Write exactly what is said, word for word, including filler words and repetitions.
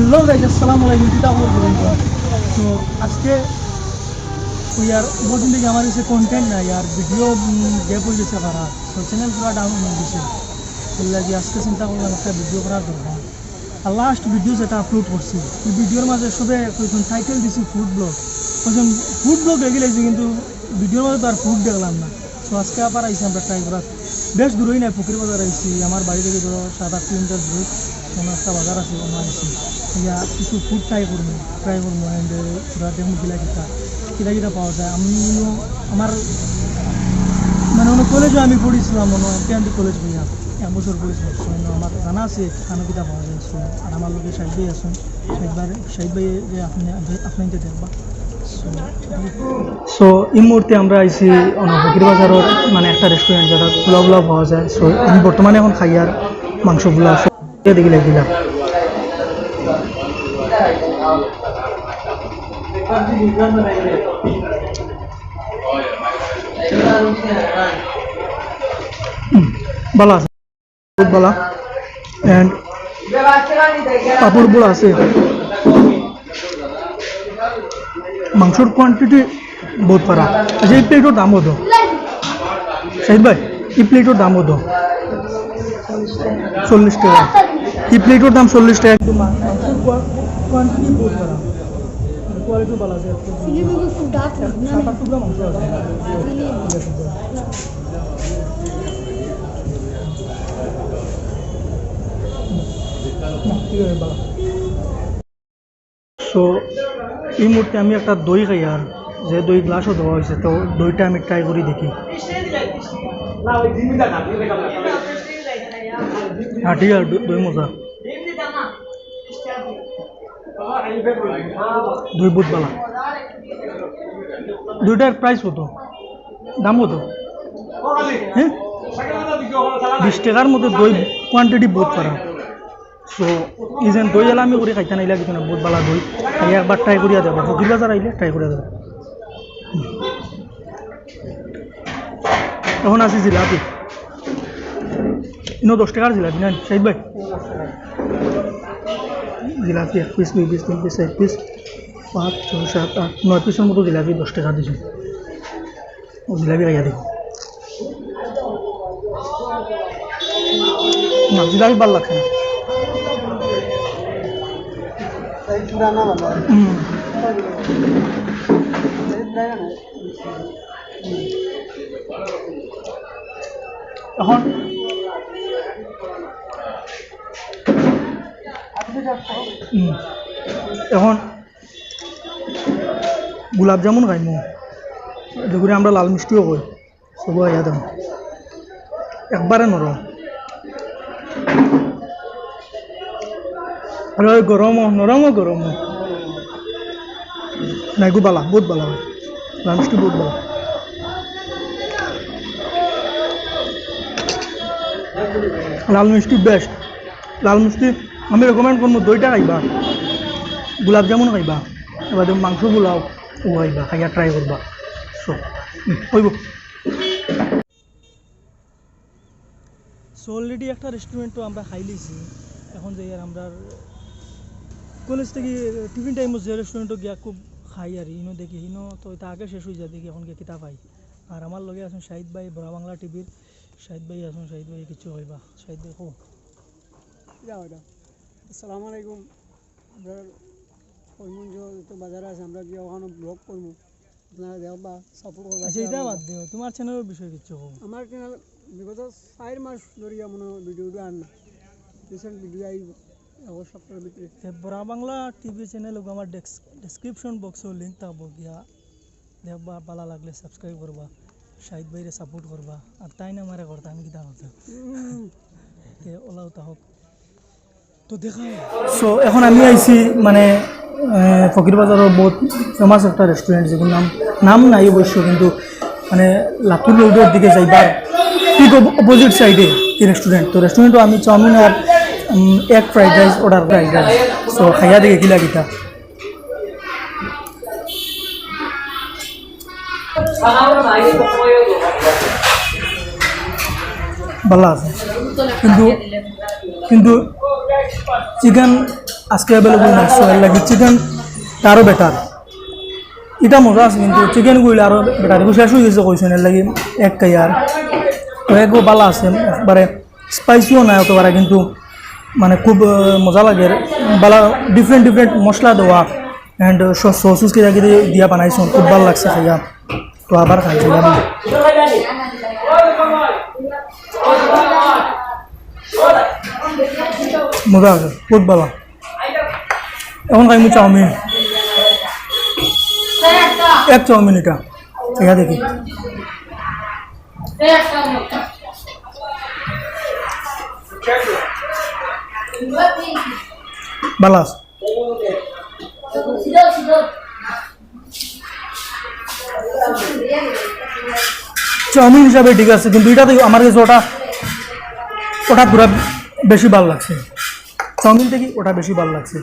Hello guys, আসসালামু আলাইকুম। কিতা খবর বলুন তো? তো আজকে ওই আর বহুদিন থেকে আমার কাছে কন্টেন্ট নাই, আর ভিডিও গ্যাপ হয়ে গেছে। তো চ্যানেল পুরো ডাউন হয়ে গেছে। এর লাগি আজকে চিন্তা করলাম একটা ভিডিও করার দরকার। আর লাস্ট ভিডিও যেটা আপলোড করছি, এই ভিডিওর মাঝে সবে কয়েকজন টাইটেল দিছি ফুড ব্লগ, কয়েকজন ফুড ব্লগ দেখে লাইছি, কিন্তু ভিডিওর মাঝে তো আর ফুড দেখলাম না। তো আজকে আবার আইছি আমরা ট্রাই করার। বেশ দূরই নাই, ফকির বাজার আইছি, আমার বাড়ি থেকে ধরো সাত আট কিলোমিটার দূরে কোনো একটা বাজার আছে, ওখানে আইছি। ইয়া কিছু ফুড ট্রাই করবো, ট্রাই করবো, অ্যান্ড পুরা দেখুন কিলা কিতা, কিতা কিতা পাওয়া যায়। আমি আমার মানে অনেক কলেজে আমি পড়েছিলাম, মনে হয় এমপি কলেজ ভাইয়া, এক বছর পড়েছিলাম। So, আমার জানা আছে খানো কিতা পাওয়া যায়। So, আর আমার লোকে সাহেব ভাই আছেন, সাহেব ভাই, সাহেব ভাই যে আপনি, আপনি যে দেখবা। সো এই মুহূর্তে আমরা আইছি অন্য ফকির বাজারর মানে একটা রেস্টুরেন্ট, যেটা পোলাও পোলাও পাওয়া যায়। সো আমি বর্তমানে এখন খাইয়ার মাংস পোলাও। সো দেখি লাগিলা। হুম, ভালা আছে। বহুত ভালা। And পাপড় পুরা আছে। মাংসর কোয়ান্টিটি বহুত পারা। আচ্ছা, এই প্লেটর দাম কত? শাহিদ ভাই, এই প্লেটর দাম কত? চল্লিশ টাকা। এই প্লেটর দাম চল্লিশ টাকা। কিন্তু মা-, মাংসর কোয়া-, কোয়ান্টিটি বহুত পারা। কোয়ালিটি ভালা আছে। সাত আট টুকরা মাংস আছে। সো এই মুহূর্তে আমি একটা দই খাইয়ার, যে দই গ্লাসও দেওয়া হয়েছে, তো দইটা আমি ট্রাই করি দেখি। হ্যাঁ, ঠিক আছে, দই মজা। দই বহুত ভালা। দুইটার প্রাইস কত? দাম কত? হ্যাঁ, বিশ টাকার মধ্যে দই কোয়ান্টিটি বহুত পারা। সো এই যে দই এলা আমি করি খাইতে নাইলা কিছু না, বহুত ভালা দই। খাইয়া একবার ট্রাই করিয়া দেবো, ফকির বাজার আইলে ট্রাই করিয়া দেবো। এখন আছে জিলাপি। ইনো দশ টাকার জিলাপি না, শাহিদ ভাই? জিলাপি এক পিস, দুই পিস, তিন পিস, চার পিস, পাঁচ, ছয়, সাত, আট, নয় পিসর মতো জিলাপি দশ টাকা দিছে। ও জিলাপি খাইয়া দেখি। না, জিলাপি ভালা লাগছে না। হুম। এখন, হুম, এখন গোলাপ জামুন খাইমু, যেগুলি আমরা লাল মিষ্টিও কই, সবও আইয়া দাম একবারে নরম। আর ওই গরমও, নরমও গরমও। নাই গো, বালা, বহুত বালা হয়। লাল মিষ্টি বহুত বালা। লাল মিষ্টি বেস্ট। লাল মিষ্টি আমি রেকমেন্ড করবো, দইটা খাইবা, গোলাপ জামুন খাইবা, এবার মাংস পোলাও ও খাইবা, খাইয়া ট্রাই করবা। সো, হুম, হইব। সো অলরেডি একটা রেস্টুরেন্টও আমরা খাই লিছি। এখন যাই আর আমরা কলেজ থেকে টিফিন টাইমও যে রেস্টুরেন্টও গিয়া খুব খাই আর ইনো দেখি, ইনো তো এটা আগে শেষ হয়ে যায়, দেখি এখন গিয়া কিতা পাই। আর আমার লগে আছেন শাহিদ ভাই, বড়া বাংলা টিভির শাহিদ ভাই আছেন। শাহিদ ভাই কিছু কইবা? শাহিদ ভাই কো। যাও এটা। আসসালামু আলাইকুম। আমরা করিমগঞ্জ তো বাজারে আছে, আমরা গিয়া ওখানে ব্লগ করবো। আপনারা দেখবা, সাপোর্ট করবা। আচ্ছা, এটা বাদ দিও, তোমার চ্যানেলের বিষয়ে কিছু কও। আমার চ্যানেল বিগত চার মাস ধরিয়া মনে হয় ভিডিও উডিও আর না। রিসেন্ট ভিডিও আইব এক সপ্তাহের ভিতরে। তে বড়া বাংলা টিভি চ্যানেল ওগু আমার ডেস-, ডেসক্রিপশন বক্সও লিংক থাকবো, গিয়া দেখবা, ভালা লাগলে সাবস্ক্রাইব করবা, শাহিদ ভাইরে সাপোর্ট করবা, আর তাইন আমারে করতা, আমি কিতা করতাম। হুম। তে ওলাও তা হোক। তো দেখা হয়। সো এখন আমি আইছি মানে, আহ, ফকির বাজারর বহুত ফেমাস একটা রেস্টুরেন্ট, যেগুর নাম, নাম নাই অবশ্য, কিন্তু মানে লাতুর রোডর দিকে যাইবার ঠিক অপ-, অপোজিট সাইডে এই রেস্টুরেন্ট। তো রেস্টুরেন্টও আমি চাউমিন আর, উম, এক fried rice order, fried rice. So খাইয়া দেখি কিলা কিতা। ভালা আছে, কিন্তু, কিন্তু চিকেন আজকে অ্যাভেলেবল নাই, so এর লাগি চিকেন আরও বেটার। ইটা মজা আছে, কিন্তু চিকেন গুইলে আরও বেটার। এগু শেষ অই গেছে কইছইন, এর লাগি এক খাই আর। তো এগু বালা আছে, একবারে স্পাইসিও নাই অত বারা, কিন্তু মানে খুব, আহ, মজা লাগে। বালা ডিফারেন্ট ডিফারেন্ট মশলা দেওয়া, অ্যান্ড সস উস কিতা কিতা দিয়া বানাইছইন, খুব বালা লাগছে খাইয়া। তো আবার খাইছিলাম। মজা আছে, বহুত বালা। এখন খাইমু চাউমিন, এক চাউমিন ইটা, ইয়া দেখি। বালা আছে। চাউমিন হিসাবে ঠিক আছে, কিন্তু ইটা তো আমার কাছে ওটা, ওটা পুরা বেশি বালা লাগছে। চাউমিন থাকি ওটা বেশি বালা লাগছে।